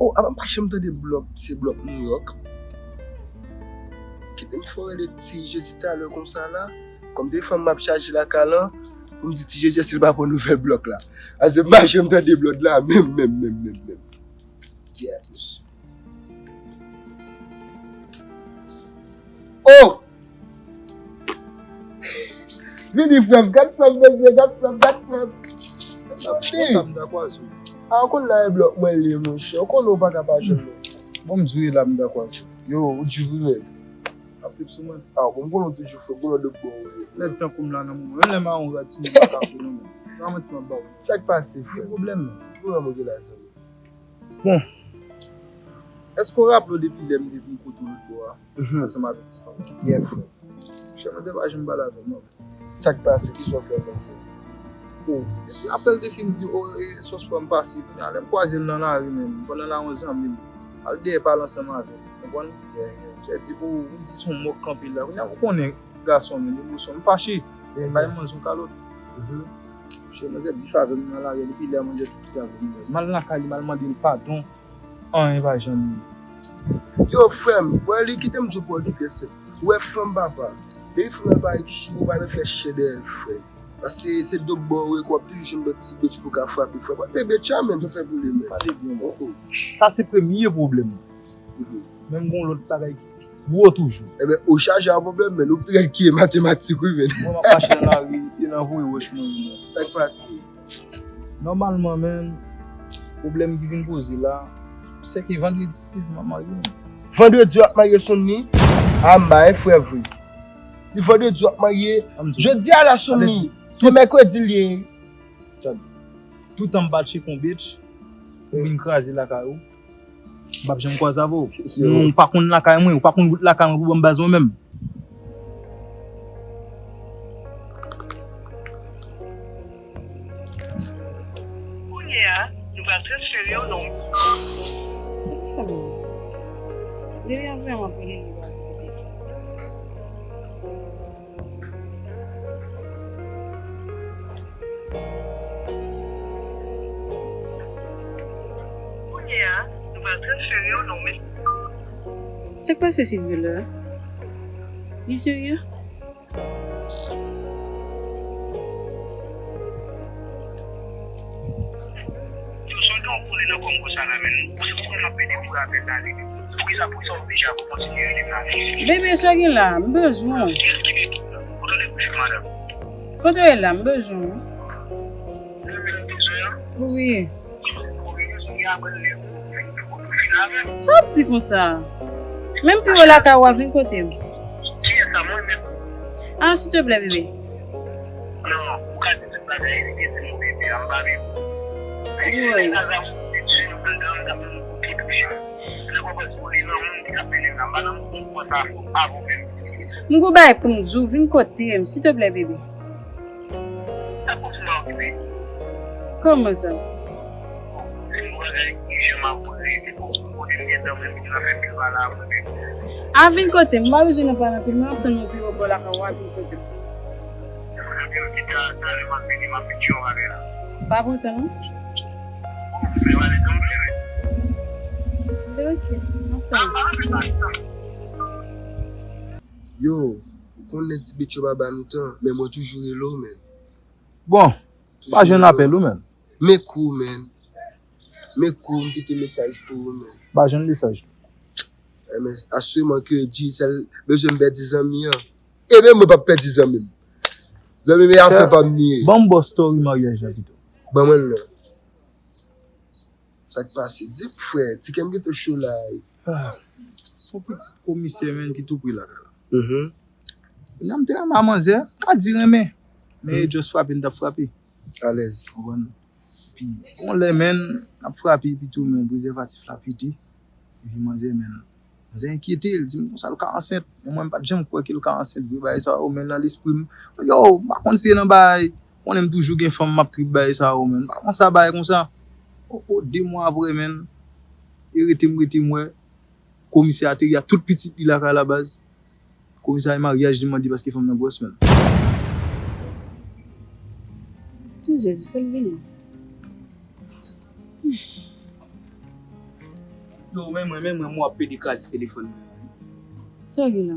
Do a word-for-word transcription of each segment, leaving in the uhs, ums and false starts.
Oh, apa m pa janm tande Blòk, se Blòk Nouyòk. Kite m fè w rele Ti Jezi talè konsa la. Kòm telefòn m ap chaje lakay lan, pou m di Ti Jezi si l pa pran nouvèl Blòk la. Paske m pa janm tande Blòk la, menm, menm, menm, menm, menm. Yes. Oh! Vini, frè m, gad frè m, mesye, gad frè m, gad frè m. Sa m te. Sa m dakò sou. A, w konn la e Blòk mwen li, monchè. W konnen w pa ka pa jwenn mwen. Bon, m di w la, m dakò sou. Yo, ou di vre, men. Ap trip sou mwen. A, bon, m konnen w toujou fre, m konnen w de bon, wi. Nèg tankou m la nan moman. Menm lè mawon rad sou mwen, m pa ka fou, non, men. Pa manti m ap ba w. Sa k pase, frè? Ki pwoblèm, men? Ki pwoblèm ou gen la, zanmi? Bon. Èske w raple w depi lè m te vin kote w lòt bò a, ansanm avèk ti fanm nan? Yeah, frè. Monchè, manzè pa janm pale avè m, non. Sa k pase? Kisa w fè, manzè? Bon, depi apèl te fin di, o, e, sòs pa m pase, kounye a, lè m kwaze l nan lari, menm, pandan l a yon zanmi m, al dèyè pale ansanm avè l, konprann? Yeah, yeah. Monchè di, o, m di se yon mòk kanpe la. Kounye a, ou konnen, gason, men, emosyon. M fache. Bay manzè yon kalòt. Monchè, manzè bif avè m nan lari a, depi lè a, manzè tou kite avè m. M al lakay li, m al mande l padon. Anyen pa janm ye. Yo, frè m, wè li, kite m di w pou w kite se. Ou wè fanm, papa. Depi fanm nan parèt sou ou, pa nan fè chè dèyè l, frè. Paske se dòt bò ou ye, w ap toujou jwenn lòt ti bitch pou w ka frape, frè. Pral peye bitch la, menm, sa fè pou li, menm. Pale byen, bro. Sa se premye pwoblèm. Men m gon lòt bagay ki pi gwo toujou. Ebyen, ou chaje a pwoblèm, men ou pi rèd ki matematik, wi, men. Mwen, m ap mache nan lari, e nan voye wòch mwen, men. Sa k pase? Nòmalman, men, pwoblèm ki vin poze la, se ke vandredi Steve m ap marye, men. Vandredi w ap marye Sonny? A, m ba e frè vre. Si vandredi w ap marye, jodi a la, Sonny, se mèkredi l ye. Toutan m pa tcheke yon bitch, ou vin kraze lakay ou. M p ap janm kwaze avè w. Ou pa konn lakay mwen, ou pa konn wout lakay mwen pou ban m baz mwen menm. Kounye a, nou pral transfere w nan yon. Sa k fè m? Depi yon vrèman pwodui li pa vin kote sa. Kounye a, nou pral transfere w nan yon mès. Sa k pase Silvio la? Li serye? Yo, sòlda w konnen nan kò m konsa la, men. Ou se konprann m ap pede pou rapèl la, li. Poukisa, poukisa w oblije ap kontinye rele m la? Bebe, sa w gen la? M bezwen w. Ou tande bouch ou, madanm? Kote w ye la? M bezwen w. Ou bezwen m? Wi. Sa w ap di konsa? Menm pi wo lakay ou a, vin kote m. Kiyès sa, mwen menm? Ah, silteplè, bebe. Non, ou ka di tout bagay, li te di m ou bebe a, m pa bebe. Woy. M gon bagay pou m di w, vin kote m, silteplè, bebe. Kòman sa? A, vin kote m, m pa bezwen nan pale anpil, mwen ap tann ou pi wo bò lakay ou a, vin kote m. Pa pran tan non. Ok, m ap tann. Yo, ou konnen ti bitch yo pa ba nou tan, men mwen toujou rele w, men. Bon, pa jwenn apèl ou, men. Men kou, men. Men kou, m kite mesaj pou ou, men. Pa jwenn mesaj. Asire mwen ke Digicel bezwen m pèdi zanmi an. Ebyen, mwen p ap pèdi zanmi m. Zanmi m e afè pa m li ye. Ban m ba w story maryaj la pito. Ban mwen l non. Sa k pase? Di m, frè, ti kè m gentan cho la. Ah, se yon pitit komisè, menn, ki tou pre lakay la. Mhm. Kounye a m te renmen a manzè, m ka di renmen. Men e just frape m t ap frape. Alèz. Konprann? Epi, yon lè, menn, n ap frape, epi tou, menn, prezèvatif la pete. Epi manzè, menn, manzè enkyete, l di m konsa l ka ansent. Men mwen, m pa t janm kwè ke l ka ansent vre, bagay sa yo, menn, nan lespri m, yo, m pa konn si se nan bagay, konnen m toujou gen fanm, m ap trip bagay sa yo, menn. M pa konn sa bagay konsa. O, o, de mwa apre, menn, e rete m, rete m wè, komisè ateri ak tout pitit li lakay la, baz. Komisè a e maryaj li mande paske fanm nan gwòs, menn. Jezi, fè l vini. Yo, men mwen, men mwen, mwen ap pede kraze telefòn mwen. Sa w gen la?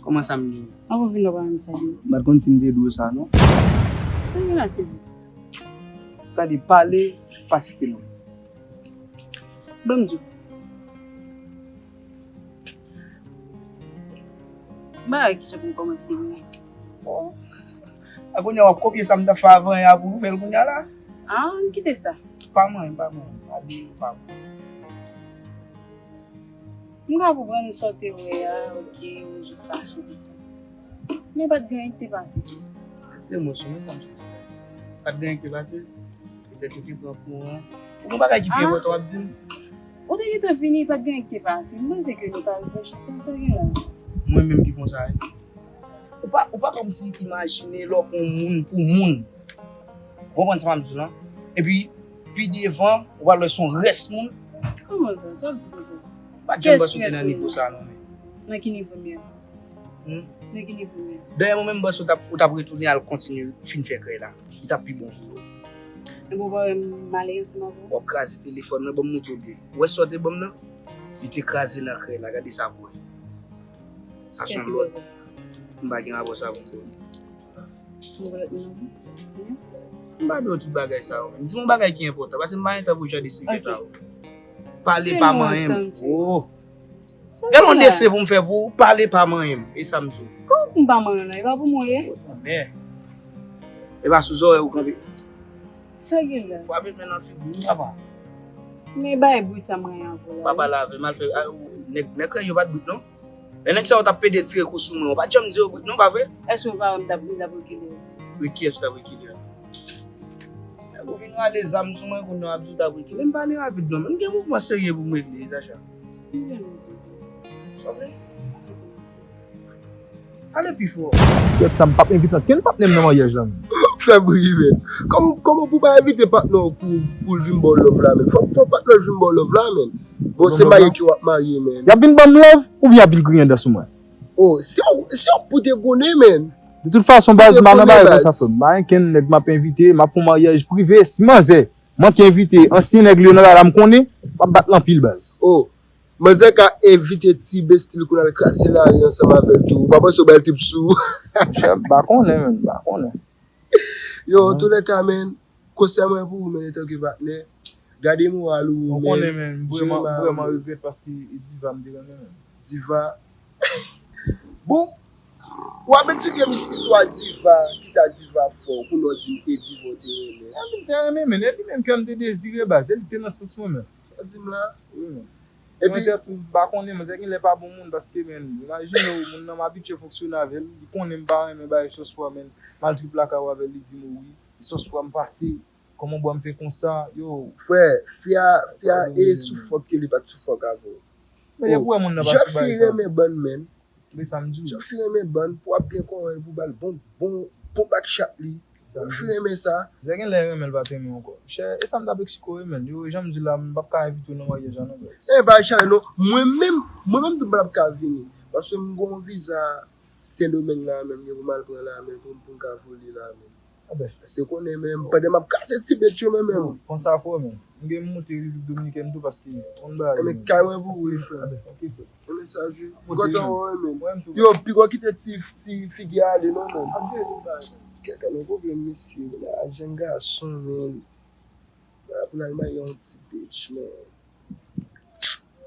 Kòman sa m gen? Avan vin la pa menm sa gen. M pa t konn si m te dwe sa, non. Sa w gen la, Silvi? Gade, pale, pa site non. Ban m di w. Bagay ki sot m kòmanse vre. A kounye a w ap kopye sa m t ap fè avan yè a pou w fè l kounye a la? Ah, ann kite sa. Pa mwen, pa mwen. Pa di pa mwen. M ka konprann sa w te wè a, ok, ou jis fache pou sa. Men pa t gen anyen ki te pase. Se mwen sou mwen sa m sou. Pa t gen anyen ki te pase. Petèt ou te pran kouran. Ou gon bagay ki pi enpòtan w ap di m. Ou te gentan fini, pa t gen anyen ki te pase. M panse ke nou ta rive chans sa gen la. Mwen menm ki konsa wi. Ou pa, ou pa kòmsi imajine lè w pran moun pou moun. Ou konprann sa m ap di w lan? Epi, pi devan, ou pral wè se yon rès moun. Kòman sa? Sa w ap di konsa? Pa t janm panse w te nan nivo sa non, men. Nan ki nivo m ye? Hmm? Nan ki nivo m ye? Dayè, mwen menm, m panse w t ap, ou t ap retounen al kontinye fin fè krèy la. Li t ap pi bon pou ou. Epi w pa wè m ale ansanm avè w? W ap kraze telefòn nan, ban m montre w byen. Ou wè sa w te ban m nan? Li te kraze nan krèy la, gade sa pou wè. Sa se yon lòt. M pa gen rapò sa pou m. M pa dwe tout bagay sa yo, men. Di m yon bagay ki enpòtan, paske m pa gen tan pou jan de sekrè sa yo. Pale pa manyen m. Oh. Gade yon desen pou m fè pou ou, pale pa manyen m. E sa m di w. Kòman pou m pa manyen w la? E pa pou mwen ye? Men. E pa sou zòrèy ou kanpe. Sa gen la? Frape men nan figi m, papa. Men bay brit sa manyen avè w la. Papa lave, mal fè. Nèg, nèg yo pa t brit non. E nèg sa yo t ap pede tire kou sou mwen, ou pa t janm di yo brit non, pa vre? Èske ou pa wè m t ap, m t ap rekile? Wi, kiyès ou t ap rekile a? Nèg ou vin rale zam sou mwen, kounye a w ap di w t ap rekile. M pale rapid non, men m gen mouvman serye pou m regle, Zacha. M gen mouvman. Sa vle? Pale pi fò. Kèt sa, m p ap envite ankenn patnè m nan maryaj la, menm. Fè bri, men. Kòman, kòman pou pa envite patnè w pou, pou l vin ba w love la, men? Fò, fò patnè w vin ba w love la, men. Bon, se marye ke w ap marye, men. Y ap vin ban m love oubyen y ap vin griyen dan sou mwen? Oh, si w, si w pou dekonnen, men. De tout fason, baz, m pa nan bagay konsa, frè m. M pa gen kenn nèg m ap envite, m ap fè yon maryaj prive. Si manzè manke envite ansyen nèg li yo nan bagay la, m konnen, m ap bat l anpil, baz. Oh, manzè ka envite ti besti l pou n al kraze lari ansanm avè l tou. Ou pa panse w ba l trip sou? Monchè, m pa konnen, menm, m pa konnen. Yo, antoulèka, menn, konsèy mwen pou ou, menn, antanke patnè, gade moral ou, menn. Ou konnen, menn, m vrèman, m vrèman regrèt paske Diva m te renmen, menn. Diva. Bon, w ap eksplike m istwa Diva, kisa Diva fè w, pou lè w di m e Diva w te renmen. Epi m te renmen, menn, e li menm ke m te dezire, baz, e li te nan sans mwen, menn. Sa w di m la? Wi, menn. Epi manzè tou, m pa konnen, manzè genlè pa bon moun, paske, menn, imajine w, moun nan m abitye fonksyone avè l, li konnen m pa renmen bay sòspwa, menn, m al trip lakay ou avè l, li di m wi, sòspwa m pase, kòman bwa m fè konsa, yo. Frè, fi a, fi a e sou fòk ke li pa t sou fòk avè w. Men depi w wè moun nan pa sou bagay sa. Jan fi renmen bann, menn. Men sa m di w. Jan fi renmen bann, pou w ap byen konprann, pou w ba l bon, bon, bon back shot li. Jan fi renmen sa. Zè genlè renmen l pa t renmen w ankò. Monchè, e sa m t ap eksplike w, menn. Yo, jan m di w la, m p ap ka envite w nan maryaj la, non, baz. E pa chale, non. Mwen menm, mwen menm tou m p ap ka vini. Paske m gon viza Sendomeng la, menm, gen pou m al pran la, menm, pou, pou m ka vole la, menm. Paske konnen menm, pandan m ap kraze ti bèt yo menm, menm. Panse a fò menm. M gen moute Repiblik Dominikèn tou paske yon bagay. Enben kay mwen pou ou wi frè. Enben sa jwe. Kontan wè w menm. Yo, piga w kite ti, ti figi a ale non menm. Kèk ane pwoblèm mesye, la jèn gason menm. Pou l al marye yon ti bitch menm.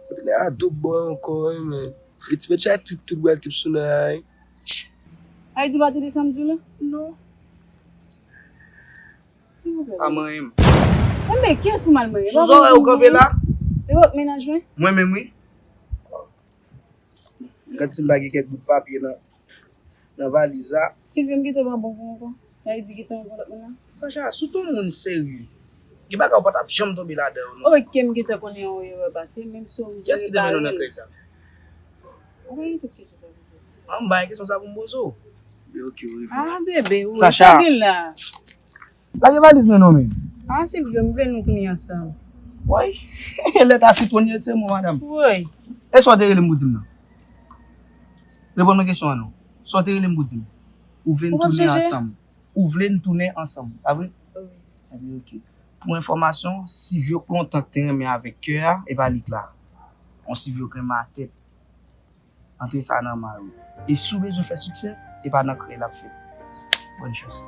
Ou te nan adob bòy ankò wi menm. Li ti bitch a trip tout bwè l trip sou nan a wi. Ay di pa tande sa m di w la? Non. Silvouplè. Pa manyen m. Enben kiyès pou m al manyen? Sou zòrèy ou kanpe la? E pa w k mennaj mwen? Mwen menm wi. Gad si m pa gen kèk bout papye nan, nan valiz la. Silvio, m gentan pa bon pou ou ankò. Sa vle di gentan yon lòt moun la? Sacha, si w te yon moun serye, gen bagay ou pa t ap janm tonbe ladan yo non. Oke, m gentan konnen yon erè pase, menm si w m repare. Kiyès ki te mennen w nan kay sa? Ou pa gen tout kesyon sa pou poze. An, m pa gen kesyon sa pou m poze w. Oke, ou refou. Ah, bebe, ou sa gen la. Lage valiz mwen non, men. Ah, Silvio, m vle nou tounen ansanm. Woy, lèt a sitwon li ye, se mwen, madanm. Woy. E sa w te rele m pou di m nan? Reponn mwen kesyon an non. Sa w te rele m pou di m? Ou vle n tounen ansanm. Ou vle n tounen ansanm, pa vre? Wi. Ebyen, oke. Pou enfòmasyon, Silvio k lontan k te renmen avèk kè a, e pa li k la. On sivyo krenn ma tèt. Antre sa nan may ou. E si w bezwen fè siksè, e pa nan kren l ap fèt. Bòn chans.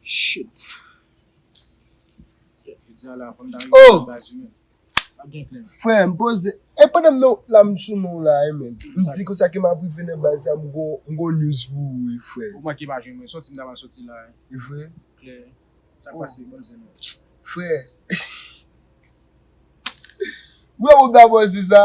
Shit. Jodi a la, fò m ta rive nan baz yo menm. Pa gen plan. Frè, m poze. E pandan m nan la, m sou men w la, wi, men. M di konsa ke m ap rive nan baz la, m gon, m gon news pou ou, wi, frè. Ou manke pa jwenn mwen. Soti m ta pral soti la, wi. E vre? Klè. Sa k pase, bòn zen non. Frè. Ou wè moun dabò se sa.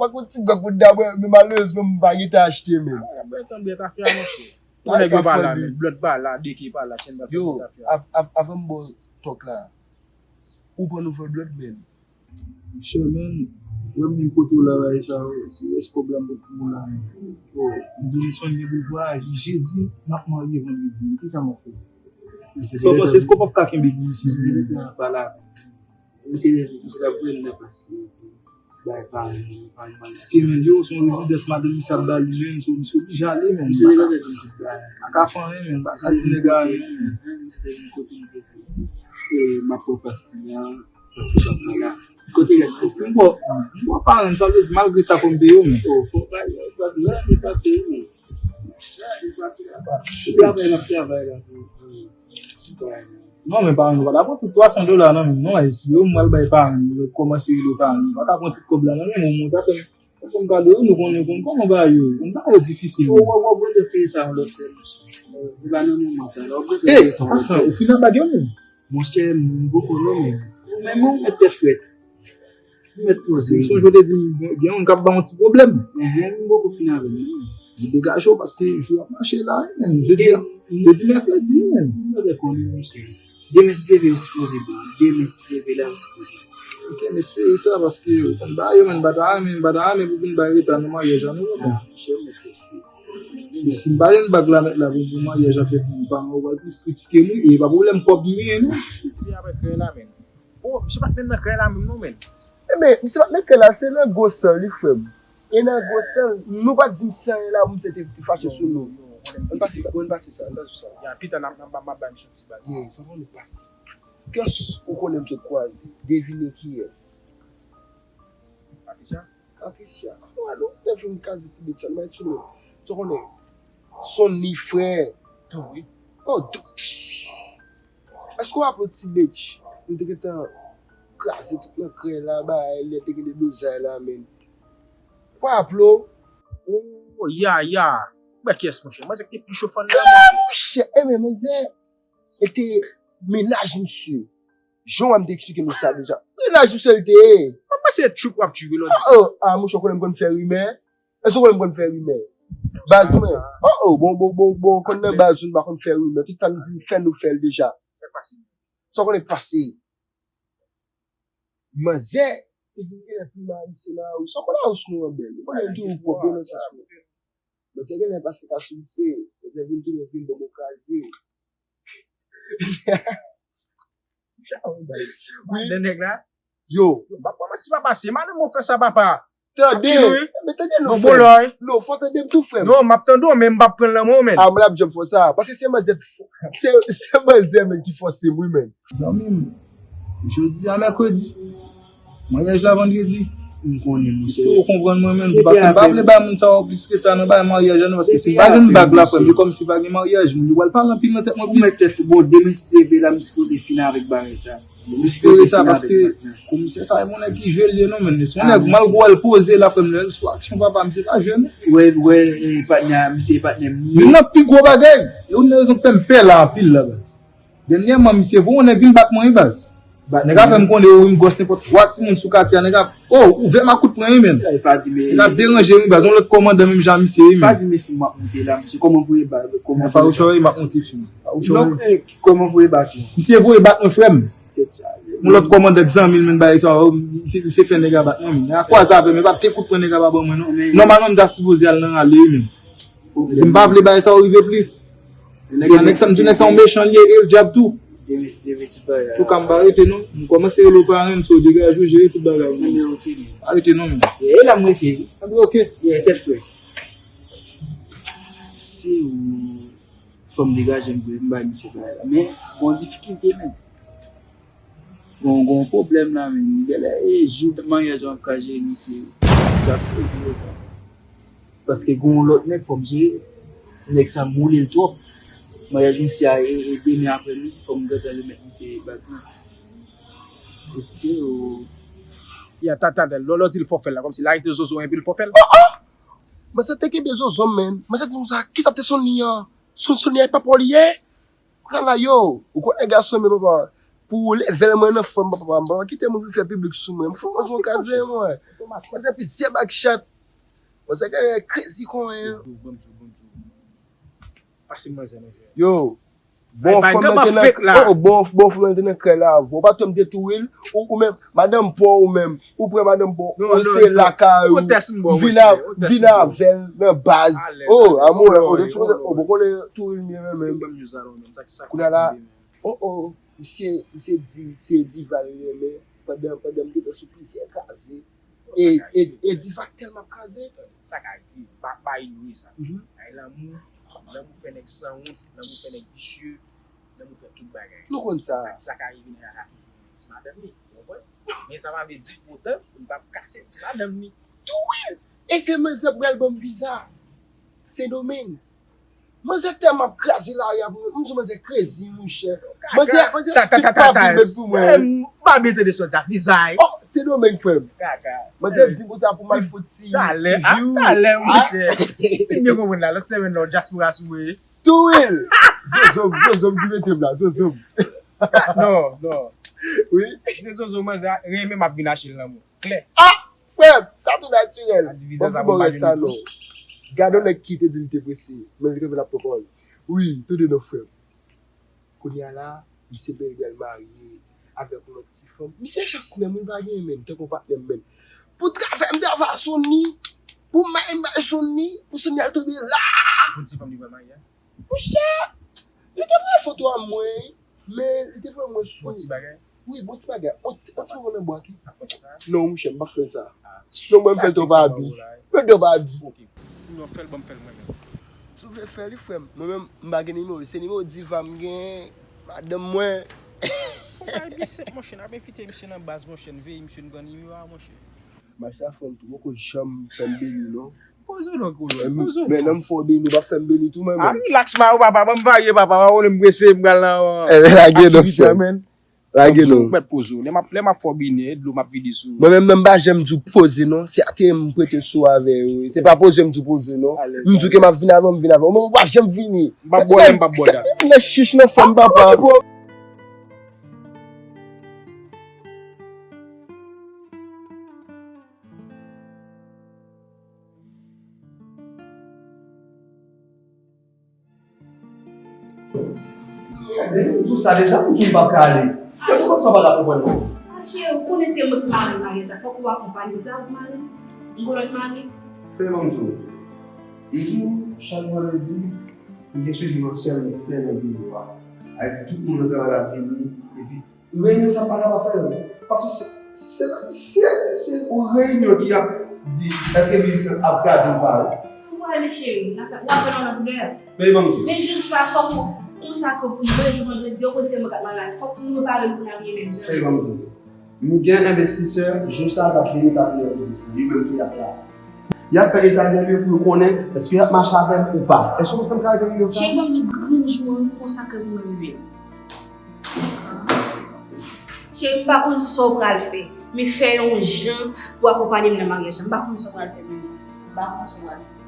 Fòk yon ti gòk moun dabò, men malerezman, m pa gentan achte, men. Ah, bwè tann bwè tafya, monchè. Pou nèg yo pa la, men. Blòd pa la, deke pa la, chèn pa fè tafya. Yo, av-, av-, avan m ba w tòk la. Ou pran nouvèl blòd, men. Monchè, men, wè m menm kote w la, bagay sa yo, se rès kòb la m pot pou ou la, men. Oh, m demisyon gen pou vwayaje jedi, m ap marye vandredi. Kisa m ap fè? Misye se papa, se ko p ap ka kenbe pou misye sou mwen. Misye pa la. Misye, misye t ap voye m nan plas li. Bay paran li, paran li. Paske, men, yo, se yon rezidans madanm misye ap ba li, men, so, misye oblije ale, men. Misye deja fè vizit la. Pa ka fè anyen, men, pa ka di nèg anyen, men. Misye te vin kote m te di, e, m ap pran plas ti a. Paske sa pral la. Kote rès kòb la? M bò, m bò paran m, sa vle di malgre sa fò m peye w, men. Oh, fò bay, bay, bay, bay, depase, wi, men. Bay, depase la, ba. Travay, n ap travay la. Non, men paran m, nou pa ta pran tout twa san dola nan men m, non, e si yo m pral bay paran m, yo kòmanse rele paran m, nou pa ta pran tout kòb la nan men m, ou ta fè m, ta fè m kado, wi, nou konnen, konn kòman bagay yo ye, konn bagay yo difisil. Ou, ou, ou, ou te tire sa yon lòt lè, monchè. E pa nan moman sa la, ou te tire sa yon lòt lè. Ou fin nan bag yo menm? Monchè, m poko non, men. Ou menm, ou mèt tèt frèt. Ou mèt poze. M sonje w te di m gen youn k ap ba yon ti pwoblèm. Enhen, m poko fin avè l, non. M degaje w paske jou ap mache la, wi, men. Jodi a, jodi mèkredi, men. M te konnen, monchè. Demen si Dye vle, yo sipoze bon. Demen si Dye vle, la, yo sipoze bon. Ok, m espere sa, paske, bon, ba yo, men, m pa ta renmen, m pa ta renmen pou vin bay reta nan maryaj la, non, papa. Ah, monchè, ou mèt tèt frèt. Si m pa jwenn bag la mèt la pou, pou maryaj la fèt, m pa, ou pral plis kritike m, wi, e pa pwoblèm kòb m genyen, non. Li avèk kren la, men. Oh, misye pa t menm nan kren la menm, non, men. Ebyen, misye pa t nan kren la, se nan gwo san li, frè m. E nan gwo san, nou pa t di misye anyen la, misye te, te fache sou nou. Ann pase sa, ann pase sa, ann pase sa. Ya, pita, n ap, n ap, n ap bay misye yon ti bag. Yo, sa pa nou pase. Kiyès ou konnen m sot kwaze? Devine kiyès. Patricia? Patricia. Wè, nou te vin kaze ti bèt sa, nou pa t sou nou. Sa w konnen? Sonny frè. Tou, wi. Oh, tou. Èske w raple w ti bèt? Nou te gentan kraze tout nan kren la, bagay, lè te gen deblozay la, men. Ou pa raple w? Oh, ya, ya. Ou wè kiyès, monchè? Manzè ki te pi cho fann la, monchè. Monchè, e men, manzè, e te mennaj misye. Jan w wè m te eksplike nou sa deja. Mennaj misye l te ye. Mwen panse e tchouk w ap tchouk lòt di sa. Oh, oh, ah, monchè, w konnen m konn fè rimè. Èske w konnen m konn fè rimè? Baz mwen. Oh, oh, bon, bon, bon, bon, w konn nan baz ou, m pa konn fè rimè. Tout sa m di, m fè, nou fè l deja. Sa k pase? Sa w konnen k pase? Manzè, te vin genlè pi marise nan lari. Sa w konnen lari sou nou an bèl. Ou konnen m toujou pwòp yo nan sans mwen. Manzè genlè paske ta sou lise. Manzè vin tounen vin ban mwen kraze. Jan w bay. Wi. Madan nèg la. Yo. Yo, m p ap manti papa, se madanm mwen fè sa papa. Tande. Ap kill ou wi. Men tande non, frè m. Non, fò tande m tou, frè m. Non, m ap tande w, men m p ap pran l nan men w, men. Ah, mwen ap janm fè sa. Paske se manzè, se, se manzè, men, ki fòse m, wi, men. Zanmi m, jodi a mèkredi. Maryaj la vandredi. M konnen, monchè. Ou konprann mwen menm, se paske m pa vle bay moun sa yo plis reta nan bagay maryaj la, non, paske si m pa jwenn bag la, frè m, e kòmsi pa gen maryaj, moun yo pral pale anpil nan tèt mwen plis. Ou mèt tèt ou, bon, demen si Dye vle la, m sipoze fini avèk bagay sa. M espere sa, paske komisè sa, e yon nèg ki jwe l ye, non, men. Se yon nèg, malgre w wè l poze la, frè m, lè l sou aksyon, papa, misye pa jwe, non. Wè, wè, e, patnè, misye e patnè m ye. Youn nan pi gwo bagay, e youn nan rezon k fè m pè la anpil la, baz. Dènyèman, misye voye yon nèg vin bat mwen, wi, baz. Nèg la fè m konnen, wi, m gwòs nenpòt twa timoun sou katye a, nèg la, oh, ouvè makout mwen, wi, men. Nèg la deranje m, wi, baz, yon lòt kòmandan menm jan misye, wi, men. Pa di men fim m ap monte la, misye, kòman voye bal, kòman voye bal. Farouche, wi, m ap monte fim. Farouche, wi. Non, eh, kòman voye bal, non? Misye voye bat mwen, frè m. Tèt chaje. Yon lòt kòmandan zanmi l, men bagay sa, oh, misye, misye fè nèg la bat mwen, men. Nèg la kwaze avè m, e pa te kout pran nèg la pa ban mwen, non. Nòmalman, m ta sipoze al nan rale, men. Di m pa vle bagay sa yo rive plis. Nèg la, nèg sa, m di nèg sa yon mechan li ye, e l dyab tou. Tou ka m pa rete, non. M kòmanse rele w parenn, so degaje w, jere tout bagay, non. Pa rete, non, men. E la m rete, wi. Anben, ok. Yeah, tèt frè. Se ou, fò m degaje m pou m bay misye bagay la. Men, gon difikilte, men. Gon, gon pwoblèm la, men. Genlè, e jou maryaj la m ap ka jere misye. Sa ap sezi yo sa. Paske gon lòt nèg fò m jere. Nèg sa m woule l twòp. Maryaj misye a, e, e demen aprè midi, fò m gentan remèt misye bag lan. Mesye, o. Ya, ta, ta, ta, lò, lò di l fò fè l la, kòmsi l arete zozo enpi l fò fè l. Oh, oh! Manzè te kenbe zozo m, men. Manzè di m sa, kisa te Sony an? Son, Sony an e pa pa w li ye? Kounye a la, yo, ou konnen gason, men papa, pou lèvèl mwen nan fanm, papa, m pa kite moun vin fè piblik sou mwen. M fout manzè yon kraze, mwen. Manzè plizyè bag chat. Manzè genlè krezi konyen. Yo, ban m di w, ban m di w. Pase manzè, manzè. Yo, bon, fanm nan te nan, oh, bon, bon, fanm nan te nan kay la avè w. Ou pa tann m te touye l, ou, ou menm, madanm pa w ou menm, ou pran madanm pa w, ou se lakay ou, vin a, vin avè l nan baz. Oh, amou, oh, de sou, oh, bon, konnen touye l mye menm, menm. Kounye a la, oh, oh, misye, misye di, se diva l renmen, pandan, pandan m te sou plizyè kraze. E, e, e diva k tèlman kraze. Sa ka rive, pa, pa inyore sa. Ay lanmou, lanmou fè nèg sanwont, lanmou fè nèg visye, lanmou fè tout bagay. Nou konn sa. Sa ka rive nèg la ka touye ti madanm li, ou konprann? Men sa pa vle di poutan, li p ap kase ti madanm li. Touye l! E se manzè pral ban m viza. Sendomeng. Manzè tèlman ap kraze lari a pou mwen. M di w manzè krezi, monchè. Manzè, manzè stik pa vin met pou mwen. M pa mete de sòt sa, vizay. Oh, Sendomeng, frè m. Manzè di m konsa pou m al fout ti, ti view. Talè, monchè. Si m byen konprann la, lòt semèn nan, dyaspora sou mwen. Touye l! Zozo m, zozo m ki mete m la, zozo m. Non, non. Wi. Si se zozo manzè renmen, m ap vin achte l nan men w. Klè. Ah! Frè m, sa tou natirèl. Ban m di w bagay sa non. Gade yon nèg ki te di l te prese, men li kanpe l ap pran pawòl. Wi, tande non, frè m. Kounye a la, misye bèl bèl marye avèk yon lòt ti fanm. Misye chans menm, wi, li pa genyen menm, tankou patnè m menm. Pou travay, m travay sou li. Pou may, m bay sou li. Pou sou li al tonbe la. Pou ti fanm li pral marye a? Monchè, li te voye foto a mwen, men li te voye mwen sou. Bon ti bagay? Wi, bon ti bagay. On ti, on ti moman nan bwa ki. Non, monchè, m p ap fè l sa. Non, mwen, m fè l twòp abi. M fè l twòp abi. Ok. Kounye a w fè l, ban m fè l mwen menm. Si w vle fè li, frè m. Mwen menm, m pa gen nimewo li. Se nimewo diva m gen, madanm mwen. Yon bagay byen senp, monchè, n ap envite misye nan baz, monchè, n veye misye, n pran nimewo a, monchè. Mache a fè m tou, poko janm fè m beni, non. Poze w non, Kolo, poze w. Men lè m fè w beni, w p ap fè m beni tou, mwen menm. Ah, relax, ma, papa, ban m varye, papa, pa konnen m prese, m pral nan aktivite, men. Lage non. Mèt poze w. Lè m ap, lè m ap fè w beni, e dlo m ap vide sou ou. Mwen menm, nan m pa janm di w poze, non. Se atè m prete sou avè yo. Se pa poze m di w poze, non. M di w ke m ap vin avè w, m vin avè w. Men w pa janm vini. M p ap bò, m p ap bò dat. M nan chich nan fè m, papa. Gade, m di w sa deja, m di w m p ap ka ale. Men poukisa w pa ka konprann mwen? Ah, cheri, ou konnen se mwen k mari maryaj la, fòk ou akonpanye m, se pa pou mari m. M gon lòt mari. Tande, ban m di w. M di w, chak vandredi, m gen swivi mansyèl m fè nan biwo a. Ayiti, tout moun nan travay la ap vini, epi Reyinyon sa pa ka pa fè l. Paske se, se, se, se yon reyinyon ki ap di èske minis lan ap kraze ou pa. Ou wè, men cheri, w ap fè mal nan koulè. Men ban m di w. Men jou sa, fòk ou, konsa ke pou mwen, jou vandredi, ou konn se mwen k ap marye. Fòk nou repare nou pou n abiye menm jan. Cheri, ban m di w. M gen envestisè, jou sa, k ap vini, k ap vini nan biznis lan. Li menm ki ap la. Y ap fè eta de lye pou yo konnen èske y ap mache avè m ou pa. Èske w panse m ka rete reyinyon sa? Cheri, ban m di w, grenn jou an, konsa ke pou mwen rive. Cheri, m pa konn sa w pral fè, men fè yon jan pou akonpanye m nan maryaj la. M pa konn sa w pral fè, men m pa konn sa w pral fè.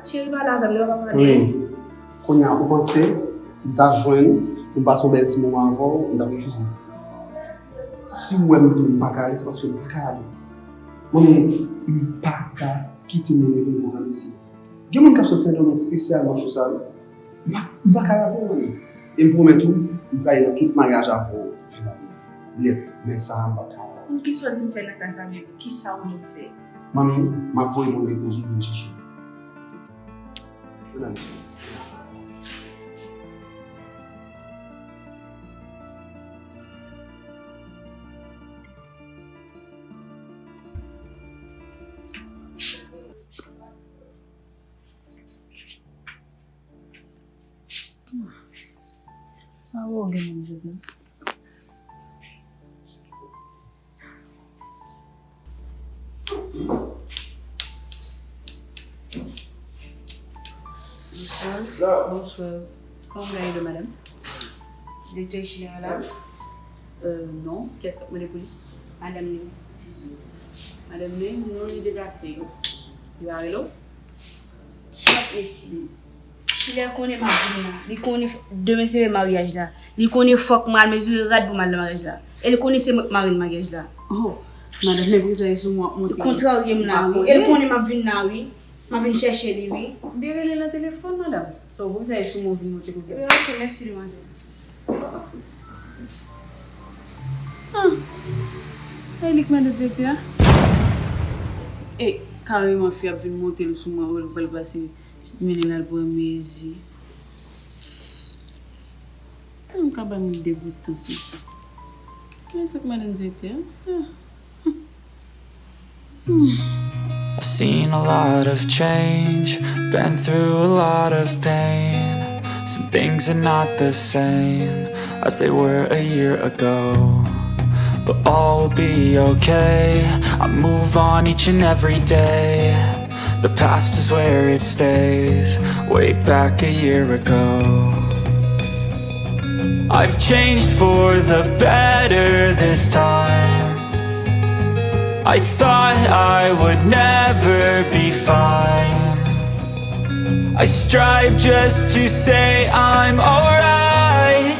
Cheri, pale avè m, lè w pa pale. Wi. Kounye a, ou panse m ta jwenn pou m pase yon bèl ti moman avè w, m t ap refize. Si w wè m di w m pa ka ale, se paske m pa ka ale. Manmi, m pa ka kite moun yo vin pran nan mesi. Gen moun k ap sot Sendomeng espesyalman jou sa yo. M pa, m pa ka rate, manmi. E m pwomèt ou, m prale nan tout maryaj avè w. Nèt, men sa a m p ap ka. Kisa w di m fè nan kay sa menm? Kisa w di m fè? Manmi, m ap voye moun depoze w vin chèche w. Bon, ale. Awo gen moun jodi. Bonswa. Bonswa. Kòman w ye, madanm? Direktè Chilè a la? Euh, non. Kiyès k ap mande pou li? Madanm li. Madanm li, non, li deplase. Li pa rele w? Kèt mesye. Chilè konnen m ap vin la. Li konnen f- demen se maryaj la. Li konnen fòk mwen al mezire rad pou m al nan maryaj la. E li konnen se mwen k marenn maryaj la. Oh, madanm, men pou sa e sou mwen ap monte. Li kontrarye m la, wi. E li konnen m ap vin la, wi. M ap vin chèche li, wi. M te rele nan telefòn, madanm. So, pou sa e sou mwen vin monte kote. Ok, mèsi, demwazèl. Ah. E li k madan direktè a? E kareman fi ap vin monte l sou mwen, ou l pral pase mennen l al pran mezi. An ka ba m degoutans isi. Kiyès k madan direktè a? Ah. I've seen a lot of change, been through a lot of pain. Some things are not the same as they were a year ago. But all will be okay. I move on each and every day. The past is where it stays, way back a year ago. I've changed for the better this time. I thought I would never be fine. I strive just to say I'm alright.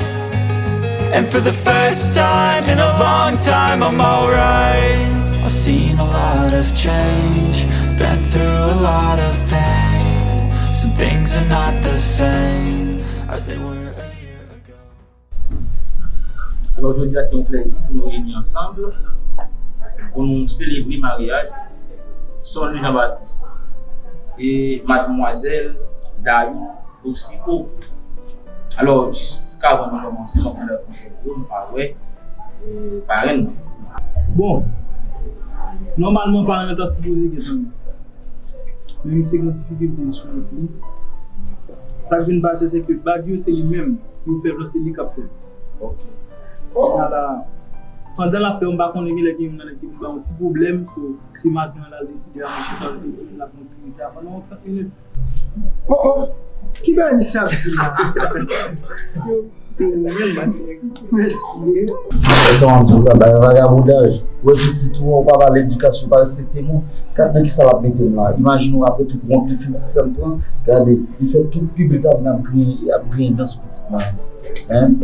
And for the first time in a long time, I'm alright. I've seen a lot of change, been through a lot of pain. Some things are not the same as they were a year ago. Alò, jodi a se yon plèzi pou nou reyini ansanm pou nou selebre maryaj Sonly Jean Baptiste e madmwazèl Dayou Oxico. Alò, jiskavan nou kòmanse, m ap mande konsèy yo, nou pa wè parenn nan. Bon, nòmalman parenn nan ta sipoze gentan la. Men misye gen difikilte sou wout li. Sa k vin pase se ke bag yo se li menm ki ofè l lan, se li k ap fè l. Kounye a la, pandan l ap fè yo, m pa konnen genlè gen youn nan nèg ki vin ba yon ti pwoblèm, so se maten an la l deside aranche sa, l te di l ap yon ti reta pandan yon trant minit. Oh oh! Ki bagay misye ap di la? Mesye. Mesye. Sa w ap di la, bagay vagabondaj. Ou wè pitit ou an, ou pa ba l edikasyon, ou pa respekte moun. Gad nan kisa l ap mete m la. Imajine w apre tout wont li fin fè m pran. Gade, li fè tout piblik la vin ap griyen, ap griyen dan sou pitit mwen. Hein?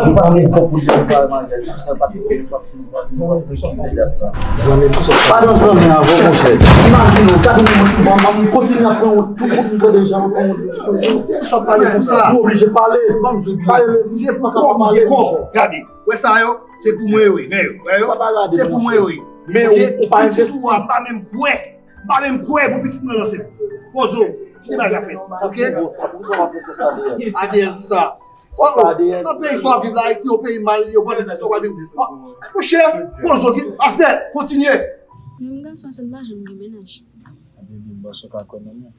Mezanmi, kòb pou li pa maryaj, sa pa te konn. Zanmi m, sòt pale. Zanmi m, sòt pale. Pa nan zanmi avè w, monchè. Imajine w, gade moun, moun, moun, moun kontinye ap pran wont, tout moun pran deja, pran wont. Sòt pale konsa. Ou oblije pale. Ban m di w, pale, se pou kòb, gen kòb. Gade, wè sa yo, se pou mwen yo ye. Men yo, wè yo, se pou mwen yo ye. Men ou, ou pa envesti. Pitit ou a, m pa menm kwè. M pa menm kwè pou pitit mwen ansent. Poze w. Kite bagay la fèt. Ok? A D L sa. Oh, oh. Nan peyi sa w ap viv la, Ayiti, yon peyi mal, yo panse pitit yo pral vin. Monchè, poze w, ok? Pastè, kontinye. Menm gason sa m pa janm gen mennaj. Baby, m panse w ka kwè nan mwen.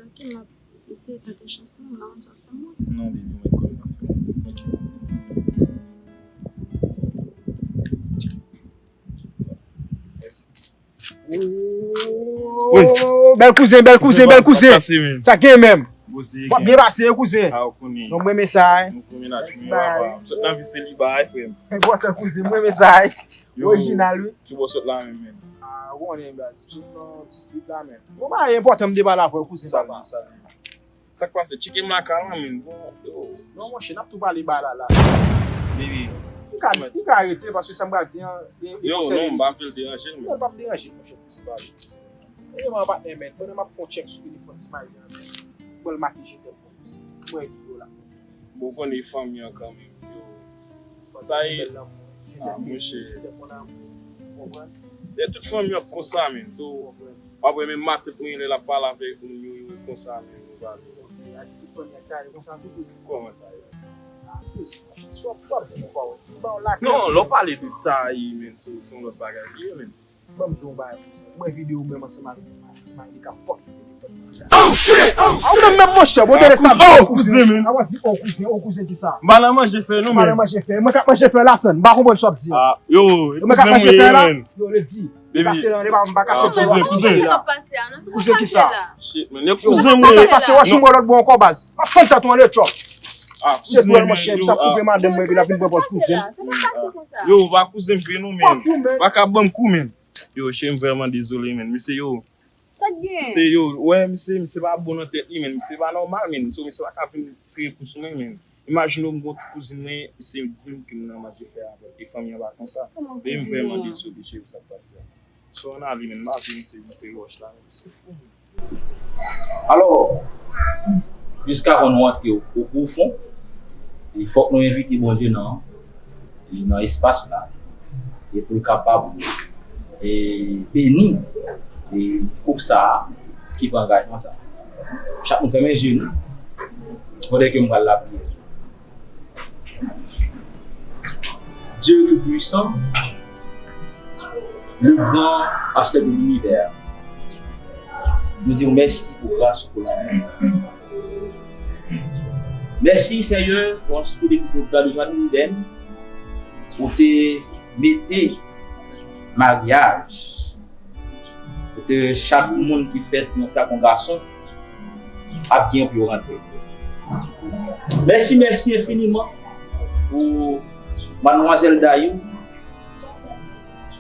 Ok, m ap eseye tante chans mwen, m pa konn sa w ap fè mwen. Non, baby, mwen kwè w ap fè mwen. Ok. Mèsi. Wi. Bèl kouzen, bèl kouzen, bèl kouzen. Sa gen menm. W ap byen pase wi kouzen. Non, mwen renmen sa wi. Ti bagay. Enpòtan kouzen, mwen renmen sa wi. Orijinal wi. Ki bò sot la menm menm? Ah, ou konnen baz, m sot nan ti street la menm. Bon bagay enpòtan m te pale avè w kouzen papa. Sa k pase? Tcheke m lakay la menm. Bon, yo. Non monchè, n ap tou pale bagay la la. Baby. M ka, m ka rete paske sa m pral di an. Yo, non, m pa vle l deranje l menm. Non, l p ap deranje l monchè, se pa vre. Anyway, patnè, men, pandan m ap fè yon tchèk sou telefòn Smiley an, men, m wè l make je t'aime pou kouzen. M wè li yo la. Ou konnen fanmi an kanmenm. Yo. Sa e, ah, monchè. E tout fanmi an konsa, men. So, w ap wè menm matant mwen, lè l ap pale avèk moun yo, yo konsa, men, nou pale. Kòman sa ye? Non, lè w pale de taye, men, se, se yon lòt bagay li ye, men. Ban m di w yon bagay, kouzen. Mwen videyo menm ansanm avèk, ansanm avèk li k ap fòk sou telefòn nan sa. Oh, shit! Oh, shit! Ou menm, menm, monchè, bon, tande sa, oh, kouzen, men. A w a di, oh, kouzen, oh, kouzen, kisa? M pa nan manje fè, non, men. M pa nan manje fè. Mwen k ap manje fè la, san. M pa konprann sa w ap di a. Ah, yo, e kouzen m ye, men. Yo, redi. Li pase nan, li pa, m pa kase tèt mwen. Kouzen, kouzen. Kouzen, kisa? Shit, man. Yo, kouzen m ye. Sa pase, w a jwenn mwen lòt bò ankò, baz. M ap fè tèt mwen le chòp. Ah, kouzen, men, monchè, yo, m sa koupe madanm mwen, epi l ap vin pran pòz kouzen. Yo, pa kouzen m vre, non, men. Pa ka ban m kou, men. Yo, cheri, m vrèman dezole, men. Misye, yo. Sa k gen? Misye, yo, wè, misye, misye pa bon nan tèt li, men. Misye pa nòmal, men. So, misye pa ka vin tire kou sou mwen, men. Imajine w, m gon ti kouzin mwen, misye di m ke m nan manje fè avè l. E fanmi an pa konsa. Men m vrèman dezole, cheri, pou sa k pase a. So, ann ale, men. M pa vle misye vin tire wòch la, men. Misye fou, men. Alò, jiskavan nou antre o, o pwofon, e fòk nou envite Bondye nan, nan espas la, e pou l kapab, e, beni, e, koup sa a ki pran angajman sa a. Chak moun fèmen je nou, pandan ke m pral lapriyè. Dieu Tout-Puissant, le grand pasteur de l'univers, nou di w mèsi pou gras ou pou lanmou. Mèsi, Senyè, paske depi nan jardin Eden, ou te mete maryaj, pou ke chak moun ki fèt yon fi ak yon gason ap gen pou yo rantre. Mèsi, mèsi enfiniman pou madmwazèl Dayou,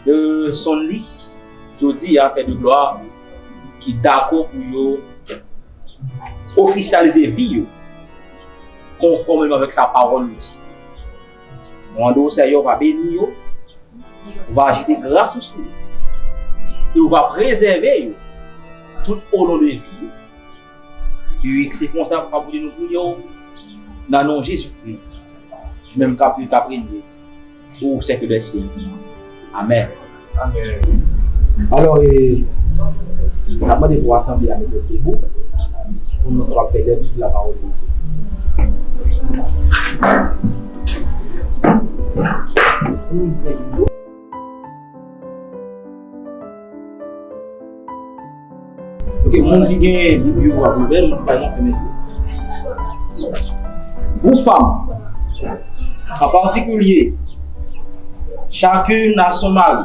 de Sonly, jodi a, Pè de Glwa, ki dakò pou yo ofisyalize vi yo konfòmeman avèk sa pawòl ou di. Nou mande w, Senyè, ou va beni yo, ou va jete gras ou sou yo, e ou va prezève yo tout olon de vi yo. E se konsa, Papa Bondye, nou priye w nan non Jezikri, ou menm k ap viv, k ap renye, ou sèk dè syèk. Amèn. Amèn. Alò, e, n ap mande pou asanble a mete debou pou nou kapab fè lèkti lapawòl de Dye. Ok, moun ki gen Bib yo ap ouvè, moun ki pa gen fèmen je. Vous femmes, en particulier, chacune a son mari,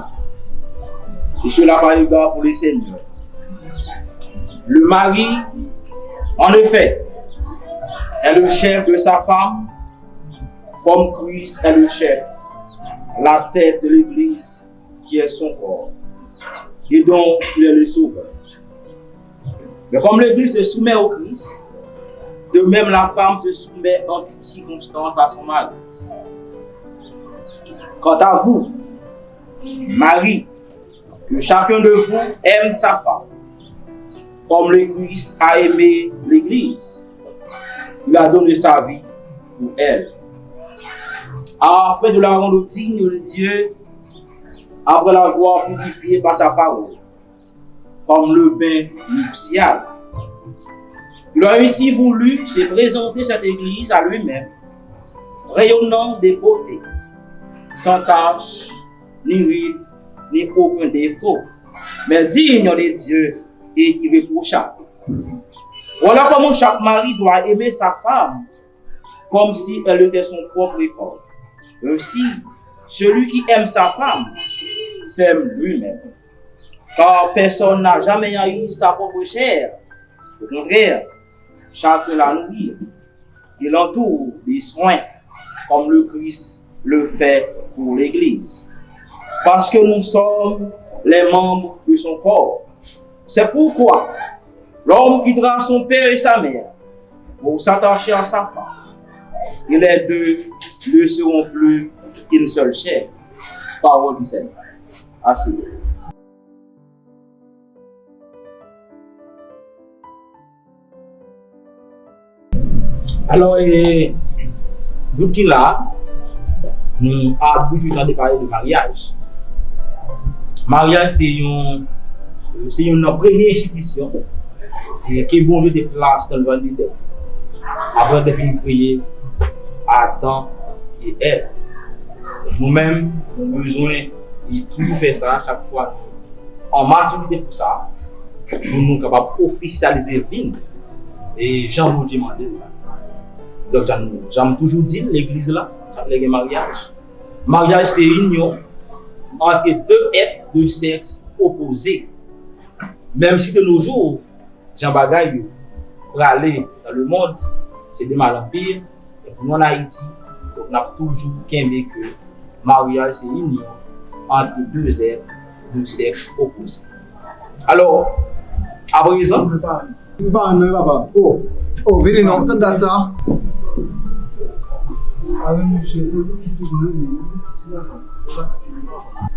et cela par égard pour le Seigneur. Le mari, en effet, est le chef de sa femme, comme Christ est le chef, la tête de l'Église, qui est son corps, et dont il est le sauveur. Mais comme l'Église se soumet au Christ, de même la femme se soumet en toutes circonstances à son mari. Quant à vous, mari, que chacun de vous aime sa femme, comme le Christ a aimé l'Église, il a donné sa vie pour elle, afin de la rendre digne de Dieu, après l'avoir purifiée par sa parole, comme le bain nuptial. Il a ainsi voulu se présenter cette Église à lui-même, rayonnante de beauté, sans tache, ni ride, ni aucun défaut, mais digne de Dieu et irréprochable. Voilà comment chaque mari doit aimer sa femme comme si elle était son propre corps. Ainsi, celui qui aime sa femme s'aime lui-même. Car personne n'a jamais haï sa propre chair. Au contraire, chacun la nourrit et l'entoure de soins, comme le Christ le fait pour l'Église. Parce que nous sommes les membres de son corps. C'est pourquoi l'homme quittera son père et sa mère pour s'attacher à sa femme, et les deux ne seront plus qu'une seule chair. Parole du Seigneur. Asseyez-vous. Alò, e, Nou ki la, nou abitye tande pale de maryaj. Maryaj se yon, se youn nan premye enstitisyon, e, ke Bondye te plase nan vant Eden. Apre te fin kreye Adan e Èv. Nou menm, nou bezwen toujou fè sa chak fwa nou an matirite pou sa, pou nou kapab ofisyalize vi n, e jan Bondye mande l la. Donk, jan, jan m toujou di l, legliz la, chak lè gen maryaj, maryaj se inyon ant de èt de sèks opoze. Menm si de nos jours, jan bagay yo prale dans le monde, se de mal en pire, e pou nou an Ayiti, donk n ap toujou kenbe ke maryaj se inyon ant de èt de sèks opoze. Alò, aprezan, M pa renmen, papa. Oh, oh, vini non, tann dat sa. Avè monchè, ou ki se mwen, men ou ki se la. Ou pa fè mwen papa.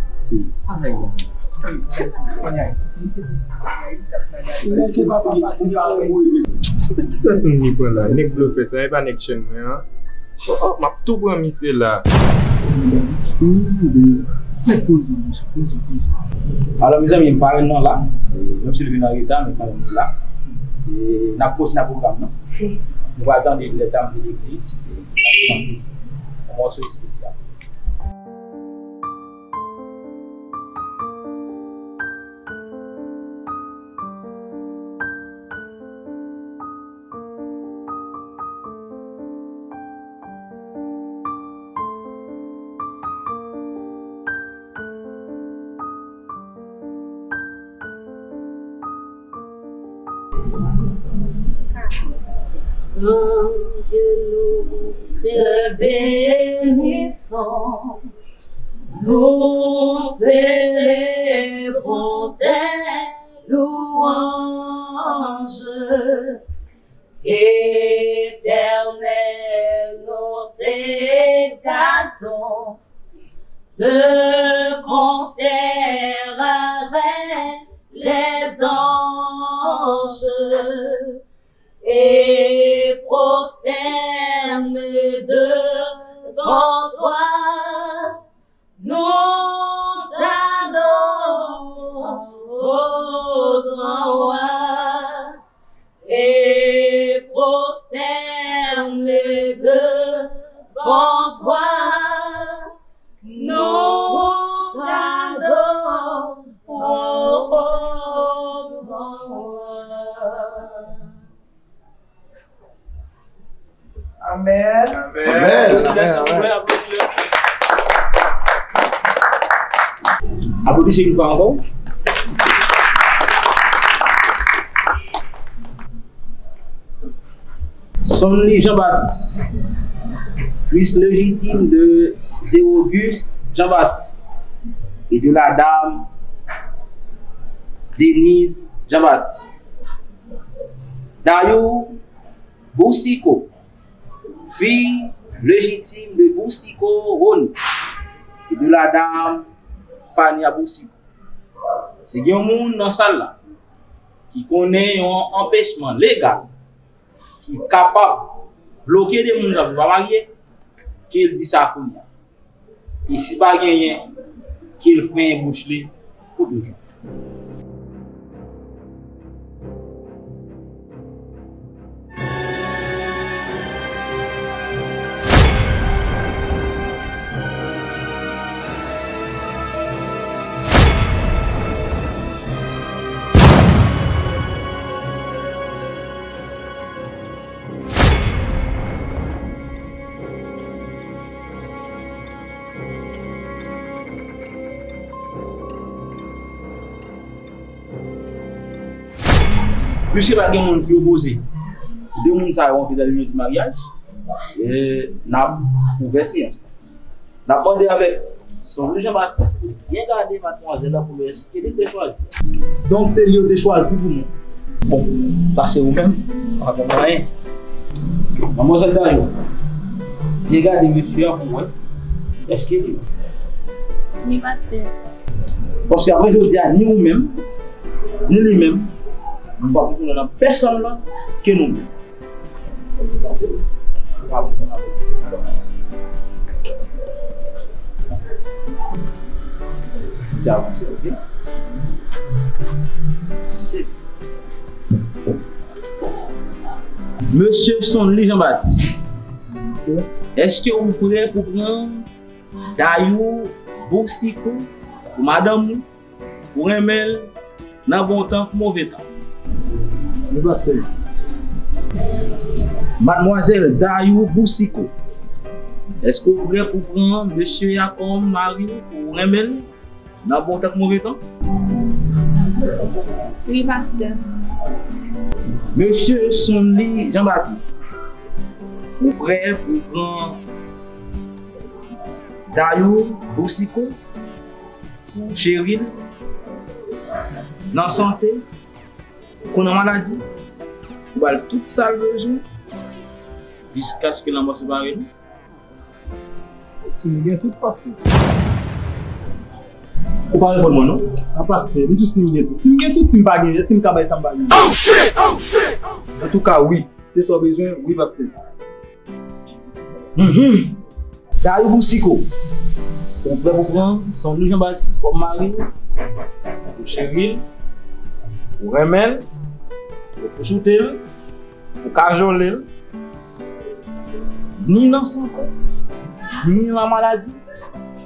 Alay la. Men se papa, papa, se pa mwen. Kisa se moun li pran la? Nèg blofè sa, e pa nèg chèn mwen an. Oh, oh, m ap tou pran misye la. Nèg poze, poze, poze. Alò, mezanmi, parenn nan la. Menm si l vin an reta, men parenn nan la. E n ap kontinye pwogram nan. Nou pral tande Les Dames de l'Église, e, yon mòso espesyal. Grand Dieu, nous te bénissons, nous célébrons tes louanges. Éternel, nous t'exaltons de concert avec les anges et prosternés devant toi. Nous t'adorons, ô grand roi, et prosternés devant toi. Nous t'adorons, ô grand roi. Amèn. Amèn. Amèn. Aplodisez une fois encore. Sonly Jean-Baptiste, fils légitime de Zéoguste Jean-Baptiste et de la dame Denise Jean-Baptiste. Dayou Boucicault, fille légitime de Boucicault Rony et de la dame Fania Boucicault. Si gen yon moun nan sal la ki konnen yon anpèchman legal ki kapab bloke de moun sa pou pa marye, ke l di sa kounye a. E si pa genyen, ke l fenyen bouch li pou toujou. Misye pa gen moun ki opoze. De moun sa yo antre nan linyon di maryaj, e n ap ouvè seyans la. N ap mande avèk Sonly Jean Baptiste pou byen gade madmwazèl la pou nou wè èske li te chwazi. Donk, se li yo te chwazi pou nou. Bon, sa se ou menm, pa konn anyen. Madmwazèl Dayou, byen gade mesye a pou wè èske li. Wi, pastè. Paske apre jodi a, ni ou menm, ni li menm, nou pa pou konnen nan pèsonn lan ke nou menm. Ou pa pou konnen avèk nou. Dja avanse, ok? Se Mesye Sonly Jean Baptiste, èske ou prè pou pran Dayou Boucicault pou madanm ou, ou renmen l nan bon tan kou move tan? Wi, pastè. Madmwazèl Dayou Boucicault, èske ou prè pou pran mesye a kòm mari w, ou renmen l nan bon tan kou move tan? Wi, pastè. Mesye Sonly Jean Baptiste, ou prè pou pran Dayou Boucicault pou cheri l nan sante kou nan maladi? Ou ba l tout sa l bezwen jiskaske lanmò separe nou? Si m gen tout, pastè. Ou pa reponn mwen, non? A, pastè, m di w si m gen tout. Si m gen tout, si m pa gen, èske m ka bay sa m pa gen? Antouka, wi. Se sa w bezwen, wi, pastè. Mhm. Dayou Boucicault, ou prè pou pran Sonly Jean Baptiste kòm mari w, pou cheri l, pou renmen l, pou chouchoute l, pou kajole l, ni nan sante, ni nan maladi,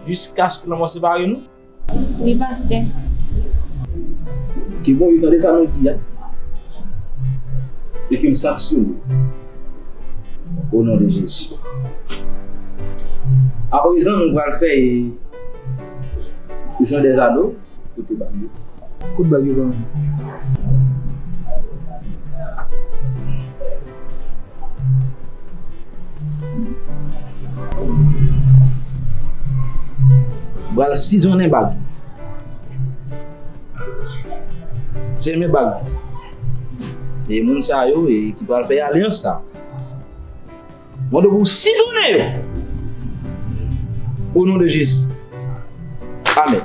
jiskaske lanmò separe nou? Wi, pastè. Ke Bondye tande sa nou di a, e ke l sanksyone. O non de Jezi. Aprezan, nou pral fè, e, jan dè zado, kote bag yo. Kote bag yo, ban mwen. Pral sizonnen bag. Se men bag. E moun sa yo, e ki pral fè alyans sa. Mande pou sizonnen yo. O non de Jezi. Amèn.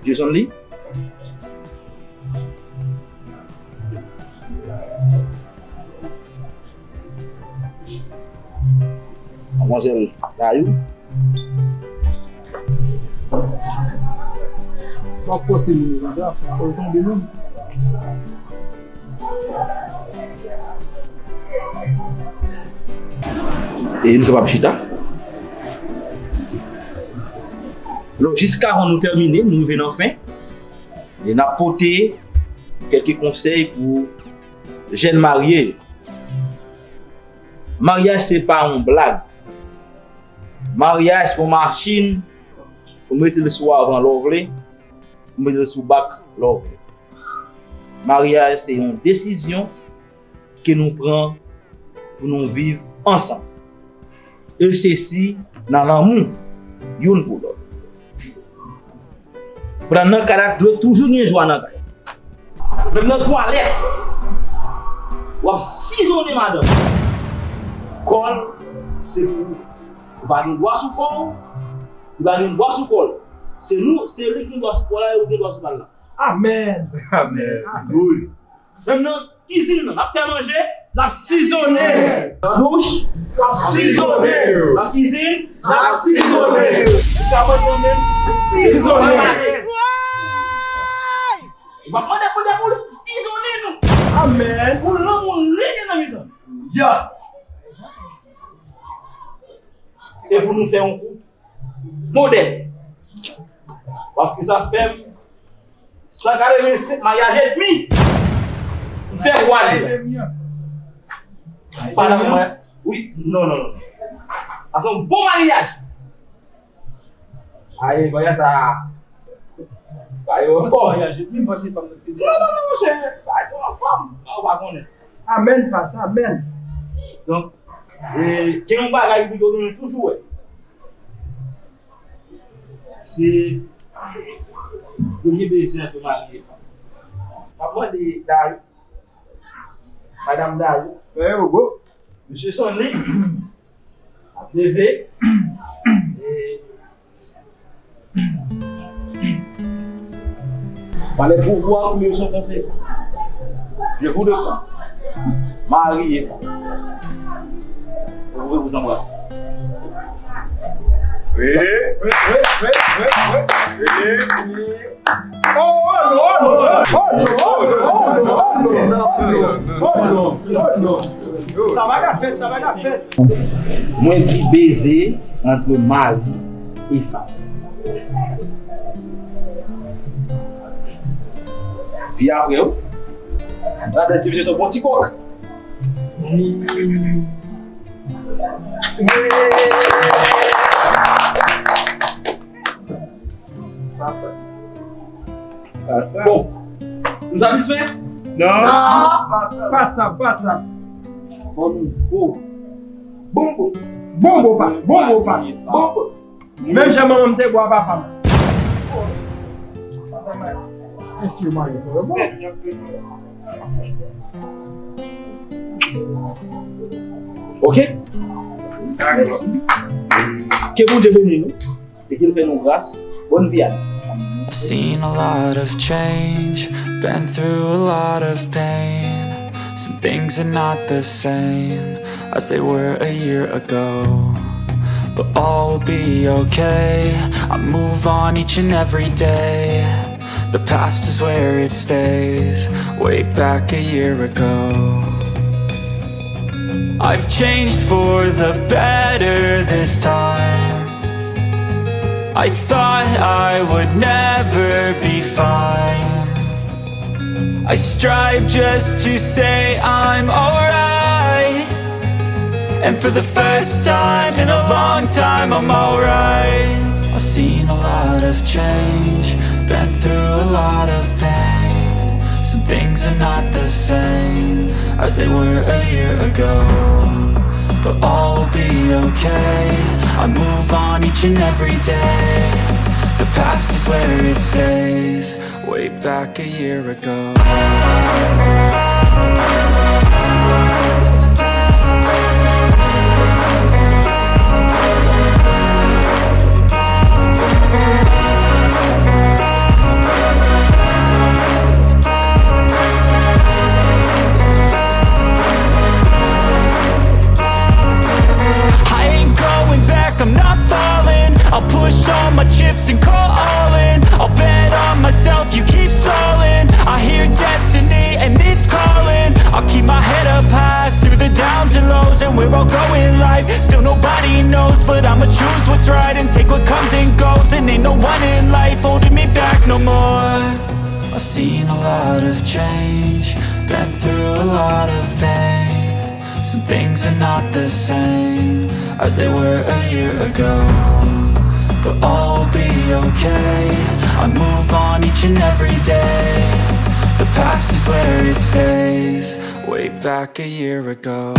Jezi li. Madmwazèl Dayou. W ap fòse moun yo konsa, fò l tonbe menm. E nou kapab chita. Alò, jiskavan nou tèmine, nou rive nan fen. E n ap pote kèlke konsèy pou jèn marye yo. Maryaj se pa yon blag. Maryaj se yon machin, ou mete l sou avan lè w vle, ou mete l sou bak lè w vle. Maryaj se yon desizyon ke nou pran pou nou viv ansanm. E sesi nan lanmou youn pou lòt. Pandan nan kay la, dwe toujou gen jwa nan kay. Menm nan twalèt, w ap sizonnen madanm. Kò l, se pou ou. Ou pa gen dwa sou kò w, li pa gen dwa sou kò l. Se nou, se li ki gen dwa sou kò l la e ou gen dwa sou kò l la. Amèn. Amèn. Alelouya. Menm nan kizin nan, n ap fè manje, n ap sizonnen. Nan douch, n ap sizonnen. Nan kizin, n ap sizonnen. Ou ka manje nan menm, sizonnen. Ou pa mande Bondye pou l sizonnen nou. Amèn. Pou lanmou renye nan mitan nou. Ya. E pou nou fè yon koup modèl. Paske sa fè m san katrevensenk maryaj edmi. M fè vwal li. Pa nan mwen. Wi, non, non, non. Sa se yon bon maryaj. Ay, maryaj sa. Ba yo anfòm. Maryaj edmi, m panse pa m nan. Non, non, non, monchè. Ba yo anfòm. Ou pa konnen. Amèn, pastè, amèn. Donk, e, gen yon bagay pou yo toujou wè. Se premye bezwen ke mari e fanm. M ap mande Dayou, madanm Dayou, mesye Sonly ap leve. E, par les pouvoirs que me sont conférés, je vous demande, mari e fanm, vous pouvez vous embrasser. Rele. Rele. Oh, oh, non, oh, non, oh, non, oh, non, oh, non, oh, non, oh, non, oh, non. Sa pa ka fèt, sa pa ka fèt. Mwen di beze ant mari e fanm. Fi a vre wi. Sa vle di misye se yon bon ti kòk. Pa sa. Pa sa. Bon. Nou satisfè? Non. Pa sa, pa sa. Fò nou bo. Bon, bon. Bon, bon, pas. Bon, bon, pas. Bon, bon. Menm jan manman m te bo a papa m. Èske yo marye pou yo? Ok. Mèsi. Ke Bondye beni nou. E ke l fè nou gras. Bòn vi a nou. I've seen a lot of change, been through a lot of pain. Some things are not the same as they were a year ago. But all will be okay. I move on each and every day. The past is where it stays, way back a year ago. I've changed for the better this time. I thought I would never be fine. I strive just to say I'm alright. And for the first time in a long time, I'm alright. I've seen a lot of change, been through a lot of pain. Some things are not the same as they were a year ago. But all will be okay. I move on each and every day. The past is where it stays. Way back a year ago. I ain't going back, I'm not falling. I'll push all my chips and call all in. I'll bet on myself, you keep stalling. I hear destiny and it's calling. I'll keep my head up high through the downs and lows. And we're all going life, still nobody knows. But I'ma choose what's right and take what comes and goes. And ain't no one in life holding me back no more. I've seen a lot of change, been through a lot of pain. Some things are not the same as they were a year ago. But all will be okay. I move on each and every day. The past is where it stays. Way back a year ago.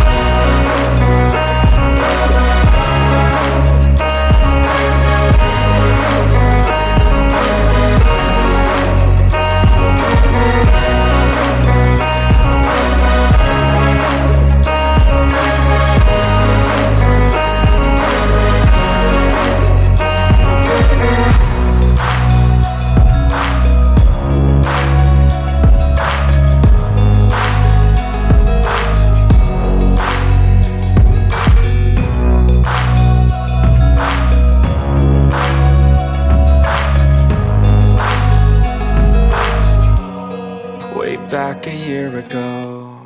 Way back a year ago.